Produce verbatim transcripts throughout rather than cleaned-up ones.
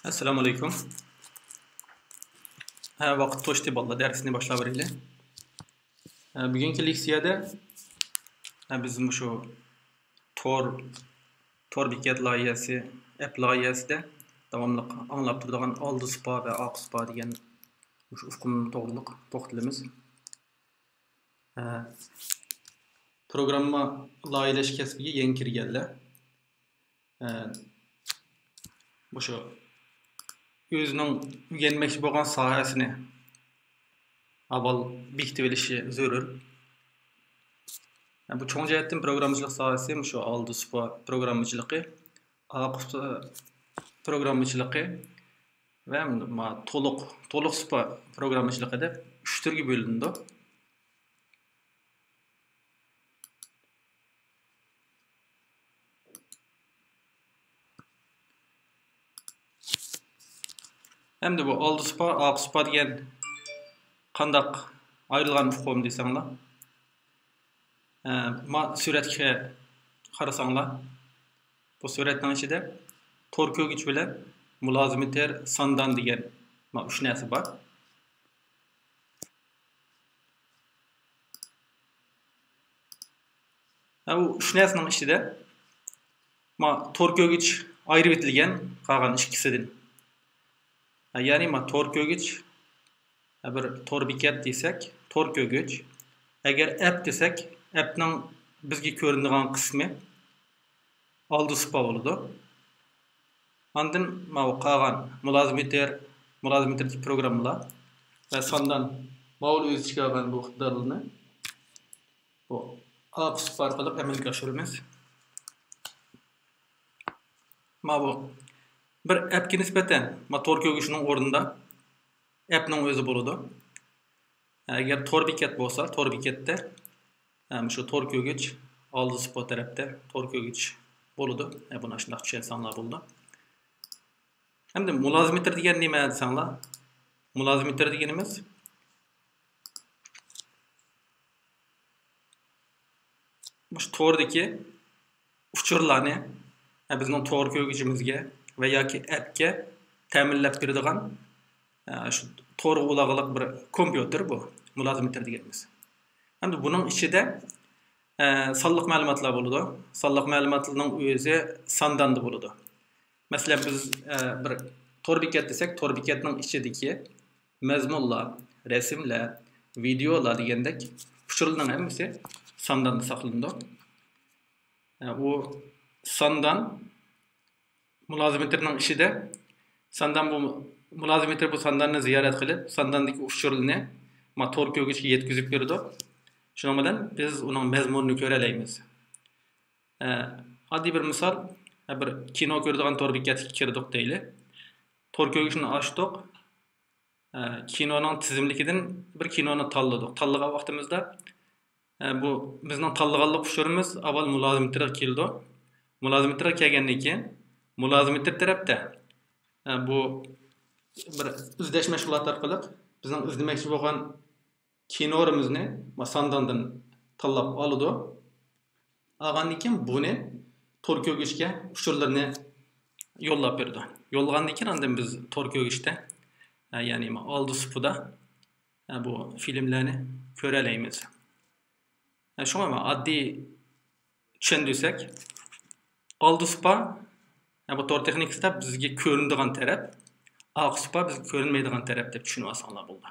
ئەسسالامۇ ئەلەيكۇم. ھە، ۋاقىت توشتى بالىلار، دەرسنى باشلاۋېرەيلى. ھە، بۈگۈنكى لېكسىيەدە، ھە، بىز مۇشۇ تور، تور بېكەت لايىھەسى، ئەپ لايىھەسىدە داۋاملىق ئاڭلاپ تۇرىدىغان ئالدى سۇپا ۋە ئارقا سۇپا دېگەن مۇشۇ ئۇقۇم توغرىلىق توختىلىمىز. ھە، پروگرامما لايىھەلەش كەسپىگە يېڭى كىرگەنلەر، ھە، مۇشۇ ئۆزىنىڭ ئۆگەنمەكچى بولغان ساھەسىنى ئاۋۋال بېكىتىۋېلىشى زۆرۈر. ھە، بۇ چوڭ جەھەتتىن پروگراممىچىلىق ساھەسى مۇشۇ ئالدى سۇپا پروگراممىچىلىقى، ئارقا سۇپا پروگراممىچىلىقى ۋە ما-، تولۇق، تولۇق سۇپا پروگراممىچىلىقى دەپ ئۈچ تۈرگە بۆلۈنىدۇ. ئەمدى بۇ ئالدى سۇپا، ئارقا سۇپا دېگەن قانداق ئايرىلغان ئۇقۇم دېسەڭلار، ئە، ما سۈرەتكە قارىساڭلار، بۇ سۈرەتنىڭ ئىچىدە تور كۆرگۈچ بىلەن مۇلازىمېتىر، ساندان دېگەن ما ئۈچ نەرسە بار. ھە، ئۇ ئۈچ نەرسىنىڭ ئىچىدە ما تور كۆرگۈچ ئايرىۋېتىلگەن قالغان ئىككىسىدىن. ھە، يەنى ما تور كۆرگۈچ، ھە، بىر تور بېكەت دېسەك، تور كۆرگۈچ. ئەگەر ئەپ دېسەك، ئەپنىڭ بىزگە كۆرۈنىدىغان قىسمى ئالدى سۇپا بولىدۇ. ئاندىن ماۋۇ قالغان مۇلازىمېتىر، مۇلازىمېتىردىكى پروگراممىلار ۋە ساندان ماۋۇلا ئۆز ئىچىگە ئالغان بۇ ئىقتىدارلىرىنى بۇ ئارقا سۇپا ئارقىلىق ئەمەلگە ئاشۇرىمىز. ماۋۇ بىر ئەپكە نىسبەتەن ما تور كۆرگۈچنىڭ ئورنىدا ئەپنىڭ ئۆزى بولىدۇ. ئەگەر تور بېكەت بولسا، تور بېكەتتە، ئە، مۇشۇ تور كۆرگۈچ ئالدى سۇپا تەرەپتە تور كۆرگۈچ بولىدۇ. ئە، بۇنى ئاشۇنداق چۈشەنسەڭلار بولىدۇ. ئەمدى مۇلازىمېتىر دېگەن نېمە دېسەڭلار، مۇلازىمېتىر دېگىنىمىز مۇشۇ توردىكى ئۇچۇرلارنى، ئە، بىزنىڭ تور كۆرگۈچىمىزگە ۋە ياكى ئەپكە تەمىنلەپ بېرىدىغان، ئە، شۇ تورغا ئۇلانغانلىق بىر كومپيۇتېر بۇ، مۇلازىمېتىر دېگىنىمىز. ئەمدى بۇنىڭ ئىچىدە، ئە، سانلىق مەلۇماتلار بولىدۇ. سانلىق مەلۇماتلارنىڭ ئۆزى سانداندا بولىدۇ. مەسىلەن، بىز، ئە، بىر تور بېكەت دېسەك، تور بېكەتنىڭ ئىچىدىكى مەزمۇنلار، رەسىملەر، ۋىدېئولار دېگەندەك ئۇچۇرلارنىڭ ھەممىسى سانداندا ساقلىنىدۇ. ئە، ئۇ ساندان مۇلازىمېتىرنىڭ ئىچىدە ساندان بۇ، مۇلازىمېتىر بۇ سانداننى زىيارەت قىلىپ، سانداندىكى ئۇچۇرلىرىنى ما تور كۆرگۈچكە يەتكۈزۈپ بېرىدۇ. شۇنىڭ بىلەن بىز ئۇنىڭ مەزمۇنىنى كۆرەلەيمىز. ئە، ئاددىي بىر مىسال، ئە، بىر كىنو كۆرىدىغان تور بېكەتكە كىردۇق دەيلى. تور كۆرگۈچنى ئاچتۇق. ئە، كىنونىڭ تىزىملىكىدىن بىر كىنونى تاللىدۇق. تاللىغان ۋاقتىمىزدا، ئە، بۇ بىزنىڭ تاللىغانلىق ئۇچۇرىمىز ئاۋۋال مۇلازىمېتىرغا كېلىدۇ. مۇلازىمېتىرغا كەلگەندىن كېيىن، مۇلازىمېتىر تەرەپتە، ئە، بۇ بىر ئىزدەش مەشغۇلاتى ئارقىلىق بىزنىڭ ئىزدىمەكچى بولغان كىنولىرىمىزنى سانداندىن تاللاپ ئالىدۇ. ئالغاندىن كېيىن بۇنى تور كۆرگۈچكە ئۇچۇرلىرىنى يوللاپ بېرىدۇ. يوللىغاندىن كېيىن ئاندىن بىز تور كۆرگۈچتە، ئە، يەنى ئالدى سۇپىدا، ئە، بۇ فىلىملەرنى كۆرەلەيمىز. ئە، شۇڭا مانا ئاددىي چۈشەندۈرسەك، ئالدى سۇپا، ئە، بۇ تور تېخنىكىسىدا بىزگە كۆرۈنىدىغان تەرەپ، ئارقا سۇپا بىزگە كۆرۈنمەيدىغان تەرەپ دەپ چۈشىنىۋالساڭلار بولىدۇ.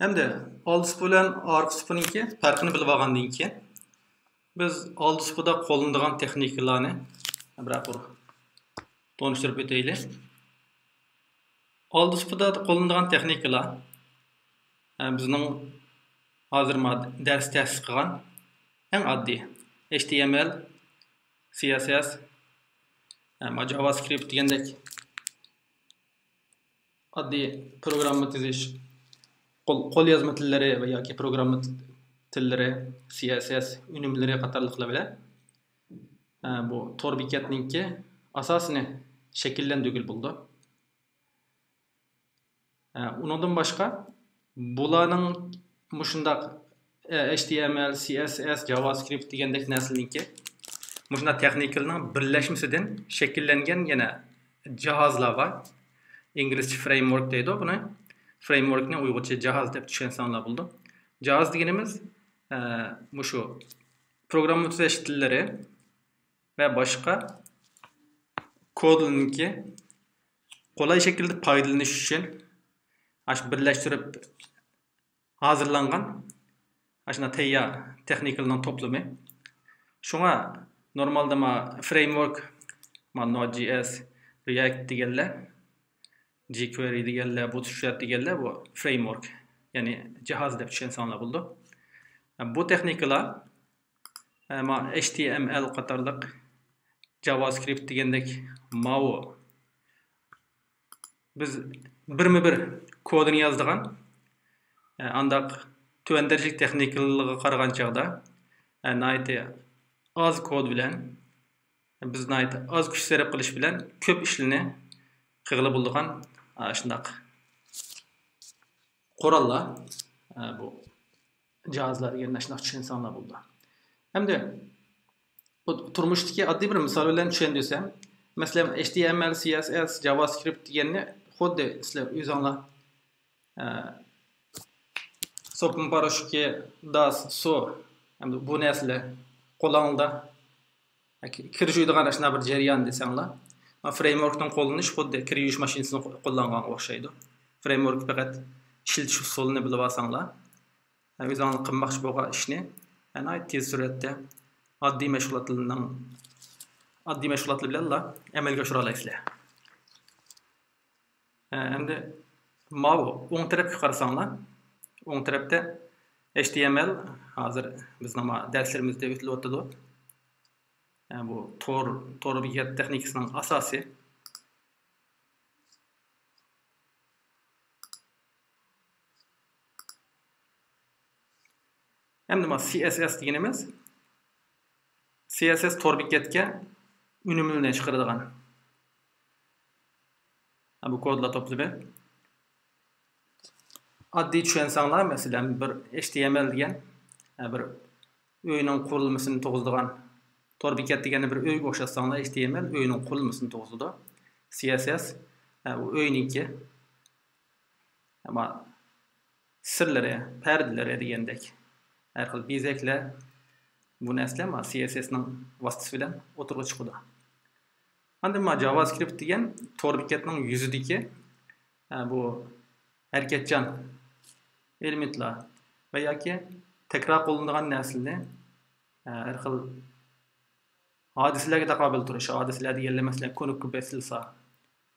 ئەمدى ئالدى سۇپا بىلەن ئارقا سۇپىنىڭكى پەرقىنى بىلىپ ئالغاندىن كېيىن، بىز ئالدى سۇپىدا قوللىنىدىغان تېخنىكىلارنى بىرەر قۇر تونۇشتۇرۇپ ئۆتەيلى. ئالدى سۇپىدا قوللىنىدىغان تېخنىكىلار، ئە، بىزنىڭ ھازىر ما دەرس تەسىس قىلغان ئەڭ ئاددىي ئېچ تى ئېم ئېل، سى ئېس ئېس، ئە، ما جاۋا سكرىپت دېگەندەك ئاددىي پروگرامما تۈزۈش، قول، قوليازما تىللىرى ۋە ياكى پروگرامما تىللىرى، سى ئېس ئېس ئۈنۈملىرى قاتارلىقلار بىلەن، ئە، بۇ تور بېكەتنىڭكى ئاساسىنى شەكىللەندۈرگىلى بولىدۇ. ئە، ئۇنىڭدىن باشقا، بۇلارنىڭ مۇشۇنداق، ئە، H T M L، C S S، JavaScript دېگەندەك نەرسىلەرنىڭكى مۇشۇنداق تېخنىكىلارنىڭ بىرلەشمىسىدىن شەكىللەنگەن يەنە جاھازلار بار. ئىنگلىزچە framework دەيدۇ بۇنى. Framework نى ئۇيغۇرچە جاھاز دەپ چۈشەنسەڭلار بولىدۇ. جاھاز دېگىنىمىز، ئە، مۇشۇ پروگرامما تۈزەش تىللىرى ۋە باشقا كودلىرىنىڭكى قولاي شەكىلدە پايدىلىنىش ئۈچۈن ئاشۇ بىرلەشتۈرۈپ ھازىرلانغان ئاشۇنداق تەييار تېخنىكىلارنىڭ توپلىمى. شۇڭا نورمالدا ما framework، ما Node J S، React دېگەنلەر، jQuery دېگەنلەر، Bootstrap دېگەنلەر بۇ framework، يەنى جاھاز دەپ چۈشەنسەڭلار بولىدۇ. بۇ تېخنىكىلار، ئە، ما H T M L قاتارلىق، JavaScript دېگەندەك ماۋۇ بىز بىرمۇ بىر كودىنى يازىدىغان، ئە، ئانداق تۆۋەن دەرىجىلىك تېخنىكىلارغا قارىغان چاغدا، ئە، ناھايىتى ئاز كود بىلەن، بىز ناھايىتى ئاز كۈچ سەرپ قىلىش بىلەن كۆپ ئىشلارنى قىلغىلى بولىدىغان، ئە، شۇنداق قوراللار، ئە، بۇ جاھازلار دېگەننى شۇنداق چۈشەنسەڭلار بولىدۇ. ئەمدى بۇ تۇرمۇشتىكى ئاددىي بىر مىسال بىلەن چۈشەندۈرسەم، مەسىلەن، H T M L، C S S، JavaScript دېگەننى خۇددى سىلەر ئۆزۈڭلار، ئە، سوپۇن پاراشوكى، داس، سۇ، ئەمدى بۇ نەرسىلەر قولۇڭلاردا كىر يۇيىدىغان ئاشۇنداق بىر جەريان دېسەڭلار. Framework نىڭ قوللىنىشى خۇددى كىر يۇيۇش ماشىنىسىنى قوللانغانغا ئوخشايدۇ. Framework فەقەت ئىشلىتىش ئۇسۇلىنى بىلىۋالساڭلار، ئۆزۈڭلار قىلماقچى بولغان ئىشنى ناھايىتى تېز سۈرئەتتە ئاددىي مەشغۇلاتلىرىنىڭ، ئاددىي مەشغۇلاتلار بىلەنلا ئەمەلگە ئاشۇرالايسىلەر. ئەمدى ماۋۇ ئوڭ تەرەپكە قارىساڭلار، ئوڭ تەرەپتە H T M L، ھازىر بىزنىڭ ما دەرسلىرىمىزدە ئۆتۈلۈۋاتىدۇ. بۇ تور، تور بېكەت تېخنىكىسىنىڭ ئاساسى. ئەمدى ما C S S دېگىنىمىز، C S S تور بېكەتكە ئۈنۈملىرىنى چىقىرىدىغان، ھە، بۇ كودلار توپلىمى. ئاددىي چۈشەنسەڭلار، مەسىلەن، بىر H T M L دېگەن، ھە، بىر ئۆينىڭ قۇرۇلمىسىنى تۇغۇزىدىغان، تور بېكەت دېگەننى بىر ئۆيگە ئوخشاتساڭلار، H T M L ئۆينىڭ قۇرۇلمىسىنى تۇغۇزىدۇ. C S S، ھە، ئۇ ئۆينىڭكى، ئەمما سىرلىرى، پەردىلىرى دېگەندەك، ھەر خىل بېزەكلەر، بۇ نەرسىلەر ما C S S نىڭ ۋاسىتىسى بىلەن ئوتتۇرىغا چىقىدۇ. ئاندىن ما JavaScript دېگەن تور بېكەتنىڭ يۈزىدىكى، ئە، بۇ ھەرىكەتچان ئېلېمېنتلار ۋە ياكى تەكرار قوللىنىدىغان نەرسىلەرنى، ئە، ھەر خىل ھادىسىلەرگە تاقابىل تۇرۇش، ھادىسىلەر دېگەنلەر، مەسىلەن، كۇنۇپكا بېسىلسا،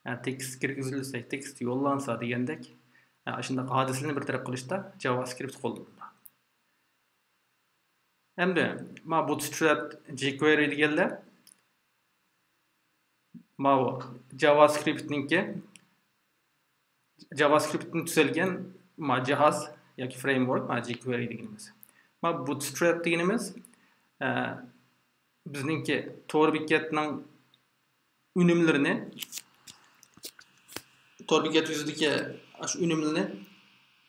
ھە، تېكىست كىرگۈزۈلسە، تېكىست يوللانسا دېگەندەك، ھە، ئاشۇنداق ھادىسىلەرنى بىر تەرەپ قىلىشتا JavaScript قوللىنىلىدۇ. ئەمدى ما Bootstrap، jQuery دېگەنلەر ماۋۇ JavaScript نىڭكى، JavaScript تىن تۈزەلگەن ما جاھاز ياكى فرېيمۋورك، ما jQuery دېگىنىمىز. ما Bootstrap دېگىنىمىز، ئە، بىزنىڭكى تور بېكەتنىڭ ئۈنۈملىرىنى، تور بېكەت يۈزىدىكى ئاشۇ ئۈنۈملىرىنى،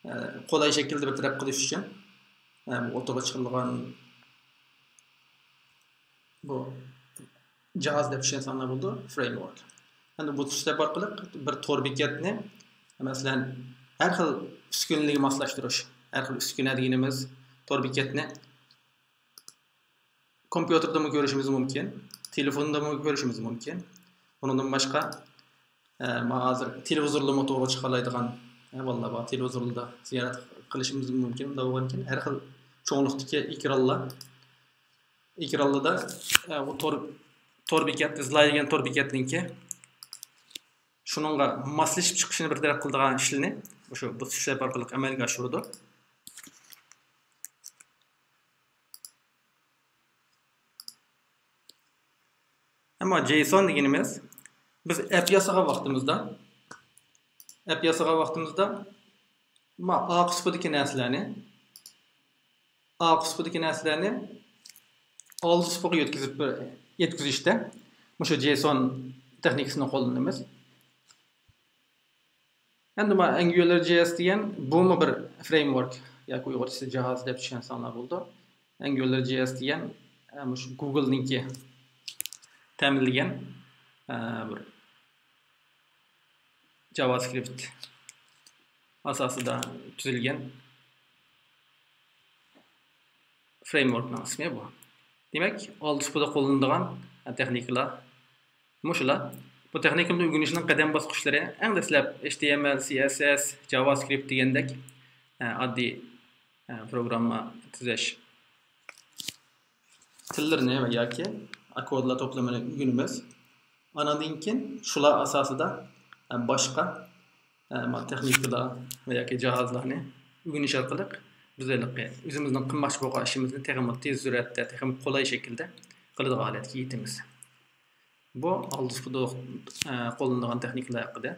ئە، قولاي شەكىلدە بىر تەرەپ قىلىش ئۈچۈن، ئە، ئوتتۇرىغا چىقىرىلغان بۇ جاھاز دەپ چۈشەنسەڭلار بولىدۇ، فرېيمۋورك. ئەمدى بۇ تۈزلەپ ئارقىلىق بىر تور بېكەتنى، مەسىلەن، ھەر خىل ئۈسكۈنىلىگە ماسلاشتۇرۇش. ھەر خىل ئۈسكۈنە دېگىنىمىز تور بېكەتنى كومپيۇتېردىمۇ كۆرۈشىمىز مۇمكىن، تېلېفوندىمۇ كۆرۈشىمىز مۇمكىن. ئۇنىڭدىن باشقا، ئە، ما ھازىر تېلېۋىزورلارمۇ تورغا چىقالايدىغان ئەھۋاللار بار. تېلېۋىزورلاردا زىيارەت قىلىشىمىز مۇمكىن. ئۇنداق بولغاندىكىن ھەر خىل چوڭلۇقتىكى ئېكرانلار، ئېكرانلاردا، ئە، بۇ تور، تور بېكەت، ئىزلايدىغان تور بېكەتنىڭكى شۇنىڭغا ماسلىشىپ چىقىشىنى بىر تەرەپ قىلىدىغان ئىشلارنى مۇشۇ بۇ تۈزلەپ ئارقىلىق ئەمەلگە ئاشۇرىدۇ. ئەمما جەيسون دېگىنىمىز، بىز ئەپ ياسىغان ۋاقتىمىزدا، ئەپ ياسىغان ۋاقتىمىزدا، ما، ئا قۇسپىدىكى نەرسىلەرنى، ئا قۇسپىدىكى نەرسىلەرنى ئالدى سۇپىغا يۆتكىزىپ، يەتكۈزۈشتە مۇشۇ جەيسون تېخنىكىسىنى قوللىنىمىز. ئەمدى مانا ئەنگۇلار جي ئېس دېگەن بۇمۇ بىر فرېيمۋورك ياكى ئۇيغۇرچىسى جاھاز دەپ چۈشەنسەڭلار بولىدۇ. ئەنگۇلار جي ئېس دېگەن، ئە، مۇشۇ گۇگلنىڭكى تەمىنلىگەن، ئە، بىر جاۋاسكرىپت ئاساسىدا تۈزۈلگەن فرېيمۋوركنىڭ ئىسمى بۇ. دېمەك، ئالدى سۇپىدا قوللىنىدىغان تېخنىكىلار مۇشۇلار. بۇ تېخنىكىمنى ئۆگىنىشنىڭ قەدەم باسقۇچلىرى، ئەڭ دەسلەپ HTML، CSS، JavaScript دېگەندەك، ئە، ئاددىي، ئە، پروگرامما تۈزەش تىللىرىنى ۋە ياكى كودلار توپلىمىنى ئۆگىنىمىز. ئاناندىن كېيىن شۇلار ئاساسىدا، ئە، باشقا، ئە، ما-، تېخنىكىلار ۋە ياكى جاھازلارنى ئۆگىنىش ئارقىلىق بىز ھېلىقى ئۆزىمىزنىڭ قىلماقچى بولغان ئىشىمىزنى تېخىمۇ تېز سۈرئەتتە، تېخىمۇ قولاي شەكىلدە قىلىدىغان ھالەتكە يېتىمىز. بۇ ئالدى سۇپىدا، ئە، قوللىنىدىغان تېخنىكىلار ھەققىدە،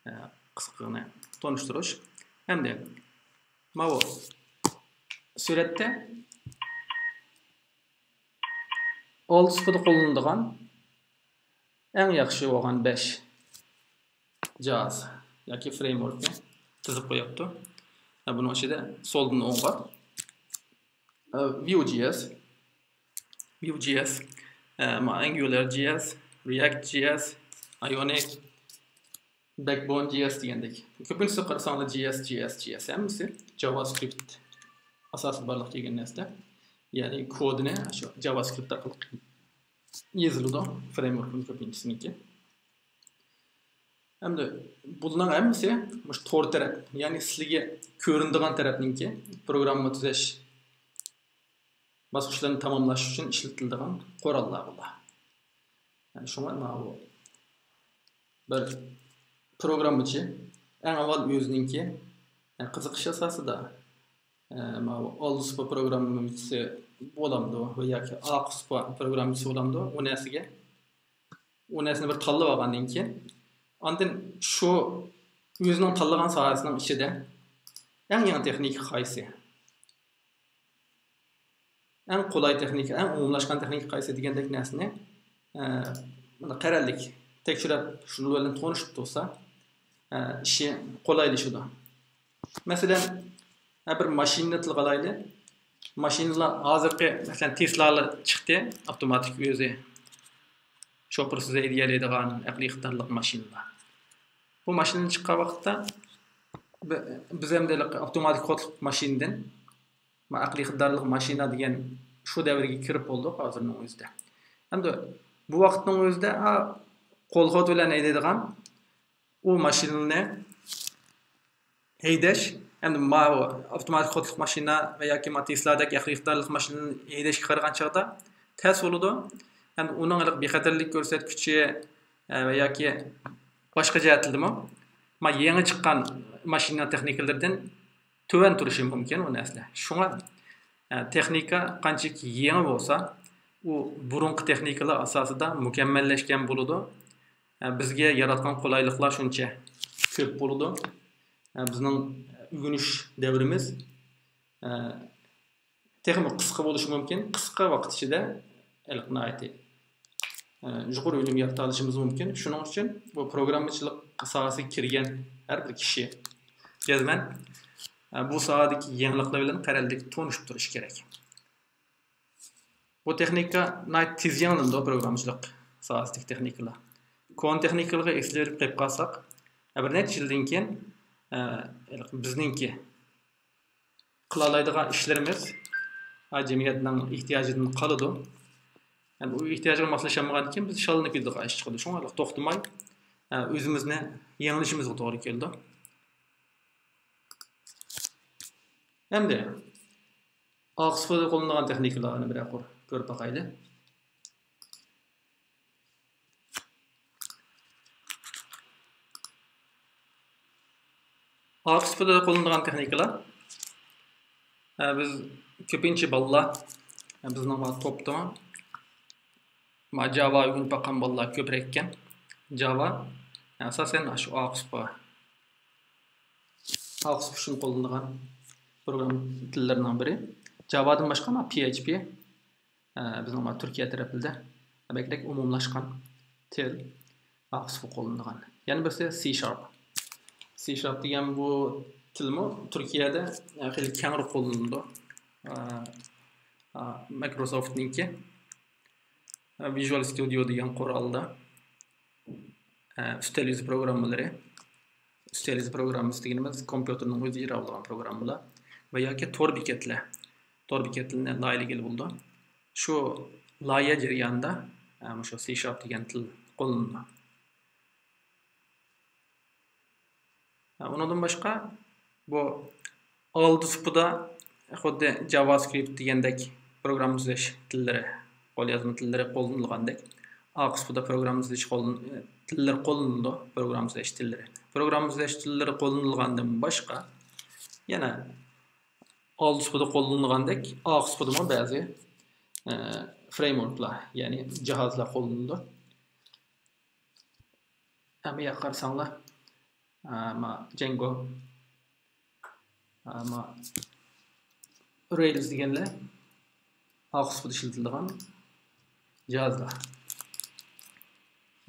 ئە، قىسقىغىنە تونۇشتۇرۇش. ئەمدى ماۋۇ سۈرەتتە ئالدى سۇپىدا قوللىنىدىغان ئەڭ ياخشى بولغان بەش جاھاز ياكى فرېيمۋوركنى تىزىپ قويۇپتۇ. ھە، بۇنىڭ ئىچىدە سولدىن ئوڭغا، ئە، ۋىيۇ جي ئېس، ۋىيۇ جي ئېس، ئە، ما-، ئەنگۇلار جي ئېس، رىئاكت جي ئېس، ئايونىك، بەكبون جي ئېس دېگەندەك. كۆپىنچىسى قارىساڭلار جي ئېس، جي ئېس، جي ئېس ھەممىسى جاۋاسكرىپت ئاساسىدا بارلىققا كەلگەن نەرسىلەر. يەنى كودىنى شۇ جاۋاسكرىپت ئارقىلىق يېزىلىدۇ، فرېيمۋوركنىڭ كۆپىنچىسىنىڭكى. ئەمدى بۇلارنىڭ ھەممىسى مۇشۇ تور تەرەپ، يەنى سىلىگە كۆرۈنىدىغان تەرەپنىڭكى پروگرامما تۈزەش باسقۇچلىرىنى تاماملاش ئۈچۈن ئىشلىتىلىدىغان قوراللار بۇلار. يەنى شۇڭا ماۋۇ بىر پروگراممىچى ئەڭ ئاۋۋال ئۆزىنىڭكى، يەنى قىزىقىش ئاساسىدا، ئە، ماۋۇ ئالدى سۇپا پروگراممىچىسى بولامدۇ ۋە ياكى ئارقا سۇپا پروگراممىچىسى بولامدۇ، ئۇ نەرسىگە، ئۇ نەرسىنى بىر تاللىۋالغاندىن كېيىن، ئاندىن شۇ ئۆزىنىڭ تاللىغان ساھەسىنىڭ ئىچىدە ئەڭ يېڭى تېخنىكا قايسى؟ ئەڭ قولاي تېخنىكا، ئەڭ ئومۇملاشقان تېخنىكا قايسى دېگەندەك نەرسىنى، ئە، مۇنداق قەرەللىك تەكشۈرۈپ، شۇنىڭ بىلەن تونۇشۇپ تۇرسا، ئە، ئىشى قولايلىشىدۇ. مەسىلەن، ھە، بىر ماشىنىنى تىلغا ئالايلى. ماشىنىلار ھازىرقى، مەسىلەن، تېسلالار چىقتى، ئاپتوماتىك ئۆزى شوپۇرسىز ھەيدىيەلەيدىغان ئەقلىي ئىقتىدارلىق ماشىنىلار. بۇ ماشىنا چىققان ۋاقىتتا بى-، بىز ئەمدى ئاپتوماتىك كودلۇق ماشىنىدىن ما ئەقلىي ئىقتىدارلىق ماشىنا دېگەن شۇ دەۋرگە كىرىپ بولدۇق ھازىرنىڭ ئۆزىدە. ئەمدى بۇ ۋاقىتنىڭ ئۆزىدە، ئا، قول خود بىلەن ھەيدەيدىغان ئۇ ماشىنىنى ھەيدەش، ئەمدى ماۋۇ ئاپتوماتىك كودلۇق ماشىنا ۋە ياكى ما تېسلادەك ئەقلىي ئىقتىدارلىق ماشىنىنى ھەيدەشكە قارىغان چاغدا تەس بولىدۇ. ئەمدى ئۇنىڭ ھېلىقى بىخەتەرلىك كۆرسەتكۈچى، ئە، ۋە ياكى باشقا جەھەتلىرىمۇ ما يېڭى چىققان ماشىنا تېخنىكىلىرىدىن تۆۋەن تۇرۇشى مۇمكىن ئۇ نەرسىلەر. شۇڭا، ئە، تېخنىكا قانچىكى يېڭى بولسا، ئۇ بۇرۇنقى تېخنىكىلار ئاساسىدا مۇكەممەللەشكەن بولىدۇ. ئە، بىزگە ياراتقان قولايلىقلار شۇنچە كۆپ بولىدۇ. ئە، بىزنىڭ ئۆگىنىش دەۋرىمىز، ئە، تېخىمۇ قىسقا بولۇشى مۇمكىن. قىسقا ۋاقىت ئىچىدە ھېلىقى ناھايىتى، ئە، يۇقىرى ئۈنۈم يارىتالىشىمىز مۇمكىن. شۇنىڭ ئۈچۈن بۇ پروگراممىچىلىق ساھەسىگە كىرگەن ھەر بىر كىشى جەزمەن، ئە، بۇ ساھەدىكى يېڭىلىقلار بىلەن قەرەللىك تونۇشۇپ تۇرۇشى كېرەك. بۇ تېخنىكا ناھايىتى تېز يېڭىلىنىدۇ، پروگراممىچىلىق ساھەسىدىكى تېخنىكىلار. كونا تېخنىكىلارغا ئېسىلىۋېرىپ قېلىپ قالساق، بىر نەچچە يىلدىن كېيىن، ئە، بىزنىڭكى قىلالايدىغان ئىشلىرىمىز، ئە، جەمئىيەتنىڭ ئېھتىياجىدىن قالىدۇ. ئەمدى ئۇ ئېھتىياجغا ماسلىشالمىغاندىكىن بىز شاللىنىپ كېتىدىغان ئىش چىقىدۇ. شۇڭا توختىماي، ئە، ئۆزىمىزنى يېڭىلىشىمىزغا توغرا كېلىدۇ. ئەمدى ئارقا سۇپىدا قوللىنىدىغان تېخنىكىلارنى بىرەر قۇر كۆرۈپ باقايلى. ئارقا سۇپىدا قوللىنىدىغان تېخنىكىلار، ئە، بىز كۆپىنچە بالىلار، ئە، بىزنىڭ ما توپتا ما جاۋا ئۆگىنىپ باققان بالىلار كۆپرەك ئىكەن. جاۋا، ئاساسەن، شۇ ئارقا سۇپا ئارقا سۇپا ئۈچۈن قوللىنىدىغان پروگرامما تىللىرىنىڭ بىرى. جاۋادىن باشقا، مانا، پي ئېچ پى، ئە، بىزنىڭ، مانا، تۈركىيە تەرەپلىرىدە بەكرەك ئومۇملاشقان تىل، ئارقا سۇپا قوللىنىدىغان. يەنە بىرسى سى شارپ. سي شارپ دېگەن بۇ تىلمۇ تۈركىيەدە خېلى كەڭرى قوللىنىلىدۇ. مايكروسوفتنىڭكى ۋىژۇئال ستۇدىيو دېگەن قورالدا ئۈستەل يۈزى پروگراممىلىرى، ئۈستەل يۈزى پروگراممىسى دېگىنىمىز كومپيۇتېرنىڭ ئۆزى ئىجرا قىلىدىغان پروگراممىلار ۋە ياكى تور بېكەتلەر، تور بېكەتلىرىنى لايىھەلىگىلى بولىدۇ. شۇ لايىھە جەريانىدا مۇشۇ سي شارپ دېگەن تىل قوللىنىدۇ. ئۇنىڭدىن باشقا، بۇ ئالدى سۇپىدا خۇددى جاۋاسكرىپت دېگەندەك پروگرامما تۈزەش تىللىرى، قوليازما تىللىرى قوللىنىلغاندەك، ئارقا سۇپىدا پروگرامما تۈزەش قوللىن-، تىللىرى قوللىنىلىدۇ، پروگرامما تۈزەش تىللىرى. پروگرامما تۈزەش تىللىرى قوللىنىلغاندىن باشقا، يەنە ئالدى سۇپىدا قوللىنىلغاندەك، ئارقا سۇپىدىمۇ بەزى، ئە، فرېيموركلار، يەنى جاھازلار قوللىنىلىدۇ. ھە، بۇ ياققا قارىساڭلار، ئە، ما جەنگو، ئە، ما رېيلز دېگەنلەر ئارقا سۇپىدا ئىشلىتىلىدىغان جاھازلار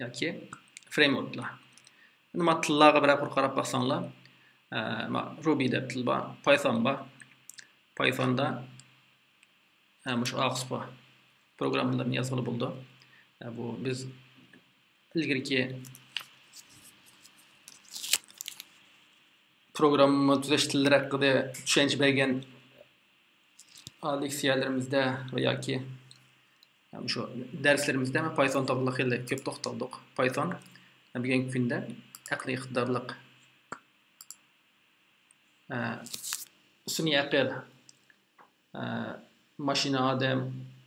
ياكى فرېيموركلار. ئەمدى ما تىللارغا بىرەر قۇر قاراپ باقساڭلار، ئە، ما روبى دەپ تىل بار، پايثون بار. پايثوندا ھە، مۇشۇ ئارقا سۇپا پروگراممىلىرىنى يازغىلى بولىدۇ. ھە، بۇ بىز ئىلگىرىكى پروگرامما تۈزەش تىللىرى ھەققىدە چۈشەنچە بەرگەن لېكسىيەلىرىمىزدە ۋە ياكى، ھە، مۇشۇ دەرسلىرىمىزدە پايثون توغرىلىق خېلى كۆپ توختالدۇق. پايثون بۈگۈنكى كۈندە ئەقلىي ئىقتىدارلىق، ھە، سۈنئىي ئەقىل، ئە، ماشىنا ئادەم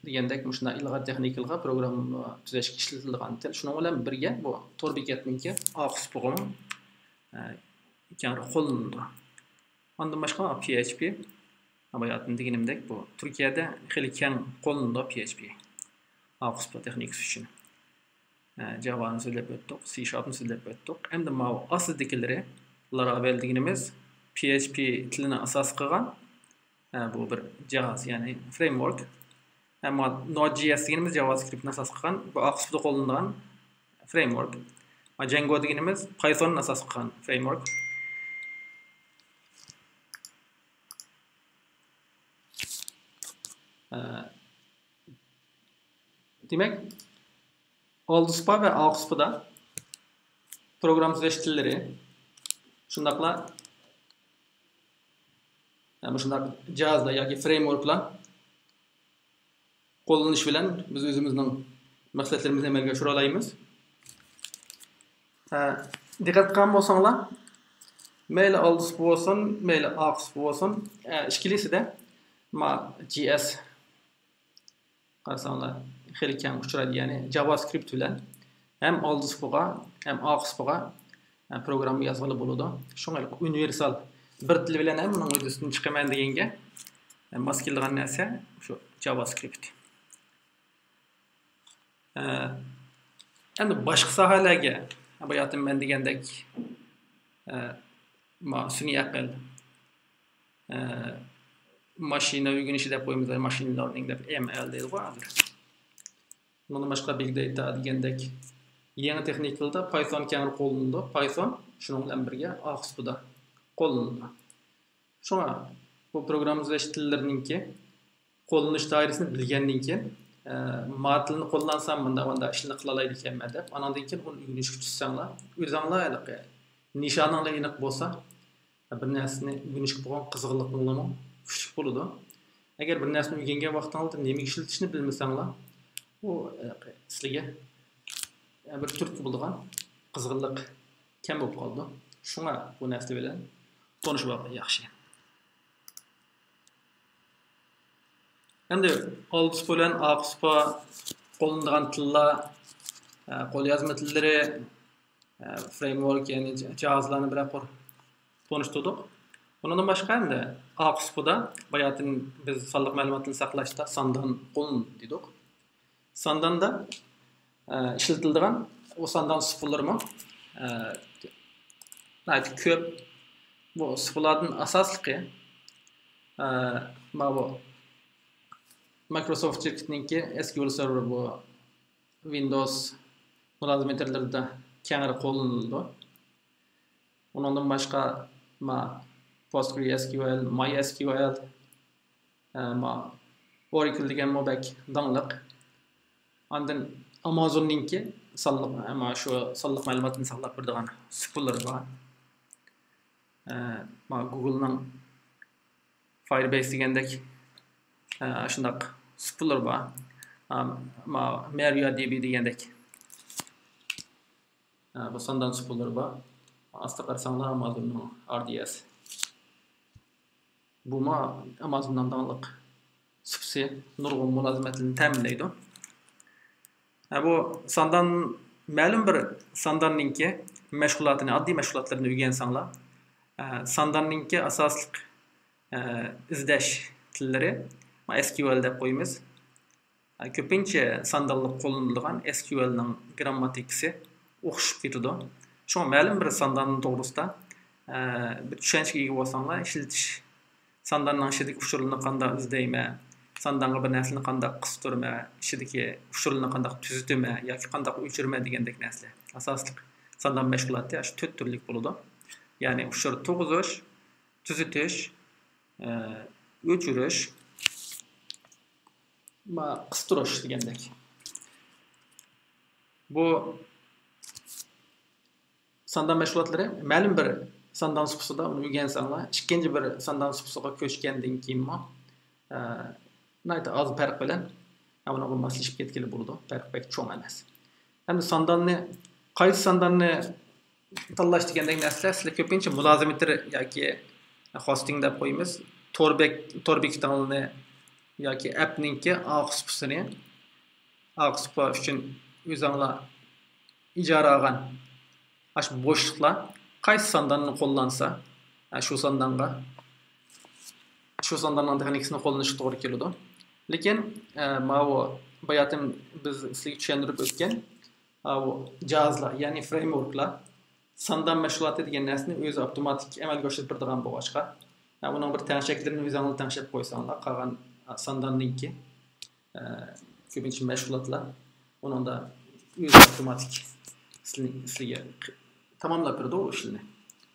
دېگەندەك مۇشۇنداق ئىلغار تېخنىكىلارغا پروگرامما تۈزەشكە ئىشلىتىلىدىغان تىل. شۇنىڭ بىلەن بىرگە بۇ تور بېكەتنىڭكى ئارقا سۇپىغىمۇ، ئە، كەڭرى قوللىنىلىدۇ. ئاندىن باشقا پي ئېچ پى، باياتىن دېگىنىمدەك بۇ تۈركىيەدە خېلى كەڭ قوللىنىلىدۇ پي ئېچ پى. ئارقا سۇپا تېخنىكىسى ئۈچۈن. ئە، جاۋانى سۆزلەپ ئۆتتۇق، سى شارپنى سۆزلەپ ئۆتتۇق. ئەمدى ماۋۇ ئاستىدىكىلىرى، لارافېل دېگىنىمىز پي ئېچ پى تىلىنى ئاساس قىلغان، ئە، بۇ بىر جاھاز، يەنى فرېيمورك. ئەمما نود جي ئېس دېگىنىمىز جاۋاسكرىپتنى ئاساس قىلغان، بۇ ئارقا سۇپىدا قوللىنىلىدىغان فرېيمورك. جەنگو دېگىنىمىز پايثوننى ئاساس قىلغان فرېيمورك. ئە، دېمەك، ئالدى سۇپا ۋە ئارقا سۇپىدا پروگرامما تۈزەش تىللىرى، شۇنداقلا، ھە، مۇشۇنداق جاھازلار ياكى فرېيموركلار قوللىنىش بىلەن بىز ئۆزىمىزنىڭ مەقسەتلىرىمىزنى ئەمەلگە ئاشۇرالايمىز. ھە، دىققەت قىلغان بولساڭلار، مەيلى ئالدى سۇپا بولسۇن، مەيلى ئارقا سۇپا بولسۇن، ھە، ئىككىلىسىدە ما جي ئېس قارىساڭلار، خېلى كەڭ ئۇچرايدۇ. يەنى جاۋاسكرىپت بىلەن ھەم ئالدى سۇپىغا، ھەم ئارقا سۇپىغا، ھە، پروگرامما يازغىلى بولىدۇ. شۇڭا ئۇنىۋېرسال بىر تىل بىلەن ھەممىنىڭ ھۆددىسىدىن چىقىمەن دېگەنگە، ھە، ماس كېلىدىغان نەرسە شۇ جاۋاسكرىپت. ھە، ئەمدى باشقا ساھەلەرگە، باياتىن مەن دېگەندەك، ھە، ما-، سۈنئىي ئەقىل، ئە، ماشىنا ئۆگىنىشى دەپ قويىمىز، ماشىنا لېرنىڭ دەپ، ئېم ئېل دەيدىغۇ ھازىر. ئۇنىڭدىن باشقا بىگ داتا دېگەندەك يېڭى تېخنىكىلاردا پايثون كەڭرى قوللىنىلىدۇ. پايثون شۇنىڭ بىلەن بىرگە ئارقا سۇپىدا قوللىنىلىدۇ. شۇڭا بۇ پروگرامما تۈزەش تىللىرىنىڭكى قوللىنىش دائىرىسىنى بىلگەندىن كېيىن، ئە، ما تىلنى قوللانسام مۇنداق، مۇنداق ئىشلارنى قىلالايدىكەنمەن دەپ، ئاناندىن كېيىن ئۇنى ئۆگىنىشكە چۈشسەڭلار، ئۆزۈڭلار ھېلىقى نىشانىڭلار ئېنىق بولسا، بىر نەرسىنى ئۆگىنىشكە بولغان قىزغىنلىقىڭلارمۇ كۈچلۈك بولىدۇ. ئەگەر بىر نەرسىنى ئۆگەنگەن ۋاقتىڭلاردا نېمىگە ئىشلىتىشنى بىلمىسەڭلار، ئۇ، ئە، سىلىگە، ئە، بىر تۈرتكە بولىدىغان قىزغىنلىق كەم بولۇپ قالىدۇ. شۇڭا بۇ نەرسە بىلەن تونۇشۇپ ئالغان ياخشى. ئەمدى ئالدى سۇپا بىلەن ئارقا سۇپا قوللىنىدىغان تىللار، ئە، قوليازما تىللىرى، ئە، فرېيمورك، يەنى جا-، جاھازلارنى بىرەر قۇر تونۇشتۇردۇق. بۇنىڭدىن باشقا ئەمدى ئارقا سۇپىدا باياتىن بىز سانلىق مەلۇماتنى ساقلاشتا ساندان قوللىنىدۇ دېدۇق. سانداندا، ئە، ئىشلىتىلىدىغان ئۇ ساندان سۇپىلىرىمۇ، ئە، ناھايىتى كۆپ. بۇ سۇپىلاردىن ئاساسلىقى، ئە، ماۋۇ مايكروسوفت شىركىتىنىڭكى ئېس كيۇ ئېل سېرۋېر بۇ ۋىندوز مۇلازىمەتلىرىدە كەڭرى قوللىنىلىدۇ. ئۇنىڭدىن باشقا ما PostgreSQL، MySQL، ئە، ما Oracle دېگەنمۇ بەك داڭلىق. ئاندىن ئامازوننىڭكى سانلىق، ئە، ما شۇ سانلىق مەلۇماتنى ساقلاپ بېرىدىغان سۇپىلىرى بار. ئە، ما گوگلنىڭ Firebase دېگەندەك، ئە، شۇنداق سۇپىلىرى بار. ئە، ما MariaDB دېگەندەك. ئە، بۇ ساندان سۇپىلىرى بار. ئاستا قارىساڭلار، ئامازوننىڭ RDS. بۇمۇ ئامازوننىڭ داڭلىق سۇپىسى، نۇرغۇن مۇلازىمەتلەرنى تەمىنلەيدۇ. ھە، بۇ ساندان، مەلۇم بىر سانداننىڭكى مەشغۇلاتىنى، ئاددىي مەشغۇلاتلىرىنى ئۆگەنسەڭلار، ئە، سانداننىڭكى ئاساسلىق، ئە، ئىزدەش تىللىرى، ما، SQL دەپ قويىمىز. كۆپىنچە ساندانلىق قوللىنىلىدىغان SQL نىڭ گىرامماتىكىسى ئوخشىشىپ كېتىدۇ. شۇڭا مەلۇم بىر ساندان توغرىسىدا، ئە، بىر چۈشەنچىگە ئىگە بولساڭلار، ئىشلىتىش، سانداننىڭ ئىچىدىكى ئۇچۇرلىرىنى قانداق ئىزدەيمەن، ساندانغا بىر نەرسىنى قانداق قىستۇرىمەن، ئىچىدىكى ئۇچۇرلىرىنى قانداق تۈزىتىمەن ياكى قانداق ئۆچۈرىمەن دېگەندەك نەرسىلەر. ئاساسلىق ساندان مەشغۇلاتى ئاشۇ تۆت تۈرلۈك بولىدۇ. يەنى ئۇچۇر تۇرغۇزۇش، تۈزىتىش، ئە، ئۆچۈرۈش، ما، قىستۇرۇش دېگەندەك. بۇ ساندان مەشغۇلاتلىرى مەلۇم بىر ساندان سۇپىسىدا ئۇنى ئۆگەنسەڭلار، ئىككىنچى بىر ساندان سۇپىسىغا كۆچكەندىن كېيىنمۇ، ئە، ناھايىتى ئاز پەرق بىلەن ئۇنىڭغا ماسلىشىپ كەتكىلى بولىدۇ. پەرق بەك چوڭ ئەمەس. ئەمدى سانداننى، قايسى سانداننى تاللاش دېگەندەك نەرسىلەر سىلەر كۆپىنچە مۇلازىمېتىر ياكى خوستىڭ دەپ قويىمىز. تور بەك-، تور بېكىتىڭلارنى ياكى ئەپنىڭكى ئارقا سۇپىسىنى، ئارقا سۇپا ئۈچۈن ئۆزۈڭلار ئىجارە ئالغان ئاشۇ بوشلۇقلار قايسى سانداننى قوللانسا، شۇ ساندانغا، شۇ سانداننىڭ تېخنىكىسىنى قوللىنىشقا توغرا كېلىدۇ. لېكىن، ئە، ماۋۇ باياتىن بىز سىلەرگە چۈشەندۈرۈپ ئۆتكەن، ئە، بۇ جاھازلار، يەنى فرېيموركلار ساندان مەشغۇلاتى دېگەن نەرسىنى ئۆزى ئاپتوماتىك ئەمەلگە ئاشۇرۇپ بېرىدىغان بولغاچقا، ئە، ئۇنىڭ بىر تەڭشەكلىرىنى ئۆزۈڭلار تەڭشەپ قويساڭلار، قالغان، ئە، سانداننىڭكى ئە، كۆپىنچە مەشغۇلاتلار ئۇنىڭدا ئۆزى ئاپتوماتىك سىلى-، سىلىگە تاماملاپ بېرىدۇ ئۇ ئىشلارنى.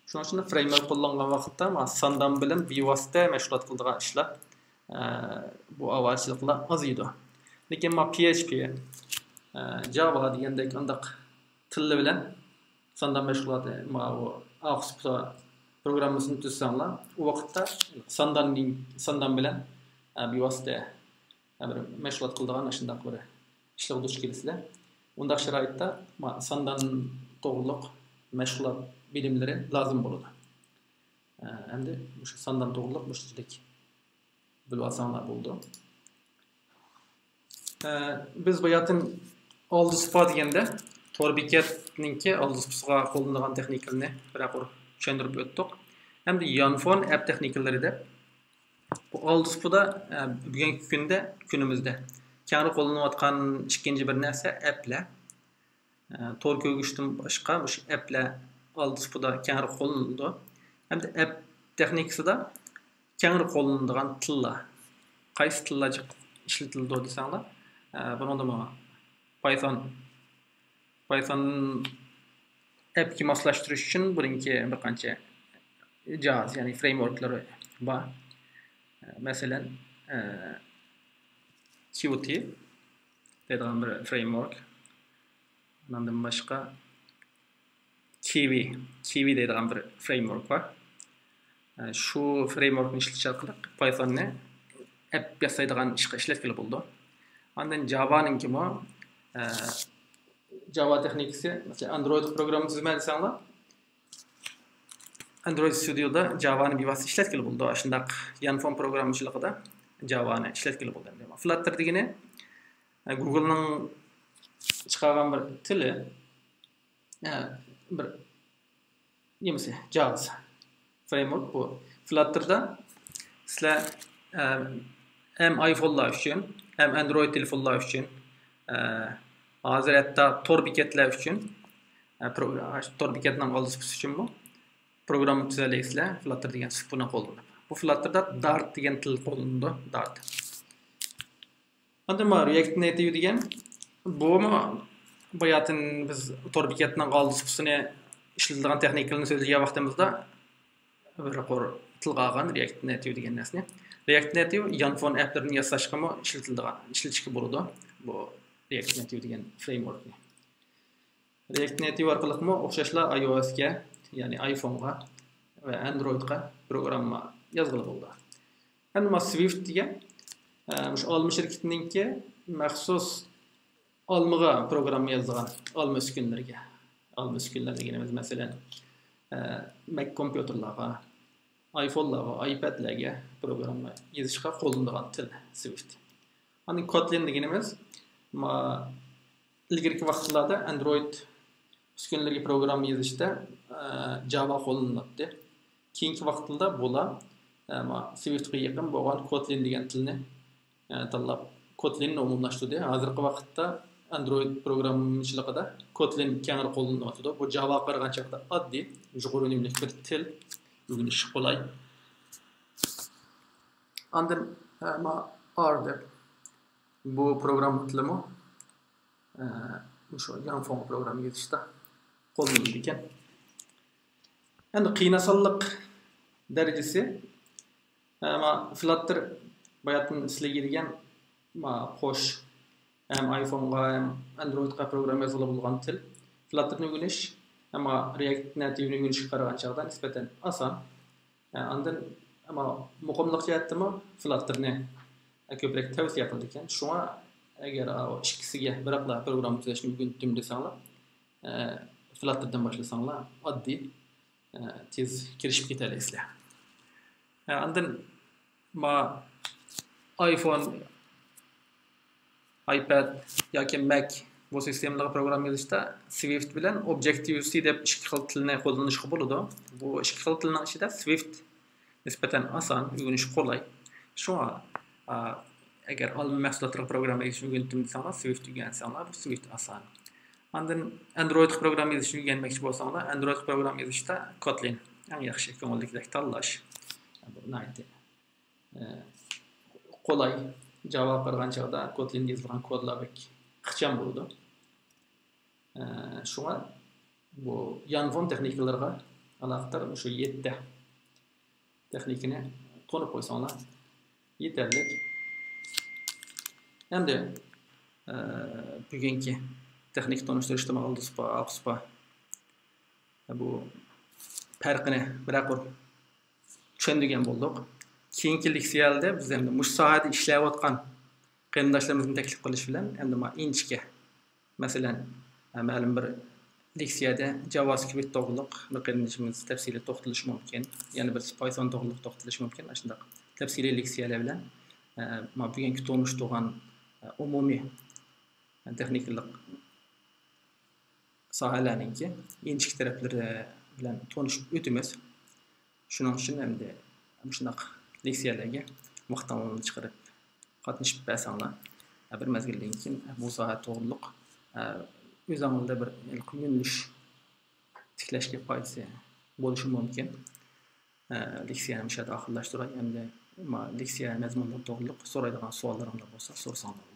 شۇنىڭ ئۈچۈن فرېيمورك قوللانغان ۋاقىتتا ما ساندان بىلەن بىۋاسىتە مەشغۇلات قىلىدىغان ئىشلار، ئە، بۇ ئاۋارىچىلىكلەر ئازىيىدۇ. لېكىن ما PHP، ئە، Java دېگەندەك ئانداق تىللار بىلەن ساندان مەشغۇلاتى، ما ئۇ ئارقا سۇپا پروگراممىسىنى تۈزسەڭلار، ئۇ ۋاقىتتا سانداننىڭ، ساندان بىلەن، ئە، بىۋاسىتە بىر مەشغۇلات قىلىدىغان شۇنداق بىر ئىشلارغا دۇچ كېلىسىلەر. ئۇنداق شارائىتتا ما-، ساندان توغرۇلۇق مەشغۇلات بىلىملىرى لازىم بولىدۇ. ئە، ئەمدى مۇشۇ ساندان توغرۇلۇق مۇشۇنچىلىك بىلىۋالساڭلار بولىدۇ. ئە، بىز باياتىن ئالدى سۇپا دېگەندە، تور بېكەتنىڭكى ئالدى سۇپىسىغا قوللىنىدىغان تېخنىكىلىرىنى بىرەر قۇر چۈشەندۈرۈپ ئۆتتۇق. ئەمدى يانفون ئەپ تېخنىكىلىرى دەپ، بۇ ئالدى سۇپىدا، ئە، بۈگۈنكى كۈندە، كۈنىمىزدە كەڭرى قوللىنىۋاتقان ئىككىنچى بىر نەرسە ئەپلەر. ئە، تور كۆرگۈچتىن باشقا مۇشۇ ئەپلەر ئالدى سۇپىدا كەڭرى قوللىنىلىدۇ. ھەمدە ئەپ تېخنىكىسىدا كەڭرى قوللىنىدىغان تىللار. قايسى تىللار جىق ئىشلىتىلىدۇ دېسەڭلار، ئە، بۇنىڭدىمۇ پايتون، پايتون ئەپكە ماسلاشتۇرۇش ئۈچۈن بۇنىڭكى بىر قانچە جاھاز، يەنى فرېيموركلىرى بار. مەسىلەن، ئە، كيۇتى دەيدىغان بىر فرېيمورك. ئۇنىڭدىن باشقا كىۋى، كىۋى دەيدىغان بىر فرېيمورك بار. ئە، شۇ فرېيموركنى ئىشلىتىش ئارقىلىق پايتوننى ئەپ ياسايدىغان ئىشقا ئىشلەتكىلى بولىدۇ. ئاندىن جاۋانىڭكىمۇ، ئە، جاۋا تېخنىكىسى، مەسىلەن، ئاندرويدقا پروگرامما تۈزىمەن دېسەڭلار، ئاندرويد ستۇدىيودا جاۋانى بىۋاسىتە ئىشلەتكىلى بولىدۇ. ئاشۇنداق يانفون پروگراممىچىلىقىدا جاۋانى ئىشلەتكىلى بولىدۇ. فلاتتېر دېگىنى، ئە، گوگلنىڭ چىقارغان بىر تىلى، ئە، بىر نېمىسى، جاۋاس فرېيمورك بۇ. فلاتتېردا سىلەر، ئە، ھەم ئايفونلار ئۈچۈن، ھەم ئاندرويد تېلېفونلار ئۈچۈن، ئە، ھازىر ھەتتا تور بېكەتلەر ئۈچۈن، ئە، پرو-، تور بېكەتنىڭ ئالدى سۇپىسى ئۈچۈنمۇ پروگرامما تۈزەلەيسىلەر، فلاتتېر دېگەن سۇپىنى قوللىنىپ. بۇ فلاتتېردا دارت دېگەن تىل قوللىنىدۇ، دارت. ئاندىن مانا رىئەكت نېتىۋ دېگەن، بۇمۇ باياتىن بىز تور بېكەتنىڭ ئالدى سۇپىسىنى ئىشلىتىلىدىغان تېخنىكىلارنى سۆزلىگەن ۋاقتىمىزدا بىر قۇر تىلغا ئالغان رېئاكت نېتىۋ دېگەن نەرسىنى. رېئاكت نېتىۋ يانفون ئەپلىرىنى ياساشقىمۇ ئىشلىتىلىدىغان، ئىشلىتىشكە بولىدۇ بۇ رېئاكت نېتىۋ دېگەن فرېيموركنى. رېئاكت نېتىۋ ئارقىلىقمۇ ئوخشاشلا ئاي ئو ئېسكە، يەنى ئايفونغا ۋە ئەندرويدقا پروگرامما يازغىلى بولىدۇ. ئەمدى ما سوفت دېگەن، ئە، مۇشۇ ئالما شىركىتىنىڭكى مەخسۇس ئالمىغا پروگرامما يازىدىغان، ئالما ئۈسكۈنىلىرىگە. ئالما ئۈسكۈنىلەر دېگىنىمىز، مەسىلەن، ئە، مەك كومپيۇتېرلارغا، ئايفونلارغا، ئايپەدلەرگە پروگرامما يېزىشقا قوللىنىدىغان تىل سوفت. ئاندىن كوتلىن دېگىنىمىز، ما، ئىلگىرىكى ۋاقىتلاردا ئەندرويد ئۈسكۈنىلىرىگە پروگرامما يېزىشتا، ئە، جاۋا قوللىنىلاتتى. كېيىنكى ۋاقىتلاردا بۇلار، ئە، ما، سوفتقا يېقىن بولغان كوتلىن دېگەن تىلنى، ئە، تاللاپ، كوتلىننى ئومۇملاشتۇردى. ھازىرقى ۋاقىتتا ئەندرويد پروگراممىچىلىقىدا كوتلىن كەڭرى قوللىنىلىۋاتىدۇ. بۇ جاۋاغا قارىغان چاغدا ئاددىي، يۇقىرى ئۈنۈملۈك بىر تىل، ئۆگىنىشى قولاي. ئاندىن، ئە، ما، ئار دەپ بۇ پروگرامما تىلىمۇ، ئە، مۇشۇ يانفون پروگرامما يېزىشتا قوللىنىلىدىكەن. ئەمدى قىيناسانلىق دەرىجىسى، ئە، ما، فلاتتېر باياتىن سىلەرگە دېگەن، ما، قوش ھەم ئايفونغا ھەم ئەندرويدقا پروگرامما يازغىلى بولغان تىل. فلاتتېرنى ئۆگىنىش، ئەمما رېئاكت نېتىۋنى ئۆگىنىشكە قارىغان چاغدا نىسبەتەن ئاسان. ئە، ئاندىن، ئەمما مۇقىملىق جەھەتتىمۇ فلاتتېرنى، ئە، كۆپرەك تەۋسىيە قىلىدىكەن. شۇڭا ئەگەر ئاۋۇ ئىككىسىگە بىراقلا پروگرامما تۈزەشنى ئۆگىنىپ دېسەڭلار، ئە، فلاتتېردىن باشلىساڭلار ئاددىي، ئە، تېز كىرىشىپ كېتەلەيسىلەر. ئە، ئاندىن ما ئايفون، ئايپەد ياكى مەك بۇ سىستېمىلارغا پروگرامما يېزىشتا سوفت بىلەن ئوبجېكتىۋ سى دەپ ئىككى خىل تىلنى قوللىنىشقا بولىدۇ. بۇ ئىككى خىل تىلنىڭ ئىچىدە سوفت نىسبەتەن ئاسان، ئۆگىنىشى قولاي. شۇڭا، ئا، ئەگەر ئالما مەھسۇلاتلىرىغا پروگرامما يېزىشنى ئۆگىنىپ دېسەڭلار، سوفت ئۆگەنسەڭلار، بۇ سوفت ئاسان. ئاندىن ئەندرويدقا پروگرامما يېزىشنى ئۆگەنمەكچى بولساڭلار، ئەندرويدقا پروگرامما يېزىشتا كوتلىن ئەڭ ياخشى، كۆڭۈلدىكىدەك تاللاش. بۇ ناھايىتى، ئە، قولاي. جاۋاغا قارىغان چاغدا كوتلىندا يېزىلغان كودلار بەك ئىخچام بولىدۇ. ئە، شۇڭا بۇ يانفون تېخنىكىلىرىغا ئالاقىدار مۇشۇ يەتتە تېخنىكىنى تونۇپ قويساڭلار يېتەرلىك. ئەمدى، ئە، بۈگۈنكى تېخنىكا تونۇشتۇرۇشتىمۇ ئالدى سۇپا، ئارقا سۇپا بۇ پەرقىنى بىرەر قۇر چۈشەندۈرگەن بولدۇق. كېيىنكى لېكسىيەلەردە بىز ئەمدى مۇشۇ ساھەدە ئىشلەۋاتقان قېرىنداشلىرىمىزنى تەكلىپ قىلىش بىلەن ئەمدى ما ئىنچىكە، مەسىلەن، مەلۇم بىر لېكسىيەدە جاۋاسكرىپت توغرۇلۇق بىر قېرىندىشىمىز تەپسىلىي توختىلىشى مۇمكىن. يەنە بىرسى پايتون توغرۇلۇق توختىلىشى مۇمكىن. ئاشۇنداق تەپسىلىي لېكسىيەلەر بىلەن، ئە، ما بۈگۈنكى تونۇشتۇرغان، ئە، ئومۇمىي تېخنىكىلىق ساھەلەرنىڭكى ئىنچىكە تەرەپلىرى بىلەن تونۇشۇپ ئۆتىمىز. شۇنىڭ ئۈچۈن ئەمدى مۇشۇنداق لېكسىيەلەرگە ۋاقتىڭلارنى چىقىرىپ قاتنىشىپ بەرسەڭلار، بىر مەزگىلدىن كېيىن بۇ ساھە توغرۇلۇق ئۆزۈڭلاردا بىر ھېلىقى يۆنىلىش تىكلەشكە پايدىسى بولۇشى مۇمكىن. لېكسىيەنى مۇشۇ يەردە ئاخىرلاشتۇراي. ئەمدى ما لېكسىيە مەزمۇنلىرى توغرۇلۇق سورايدىغان سوئاللىرىڭلار بولسا سورىساڭلار.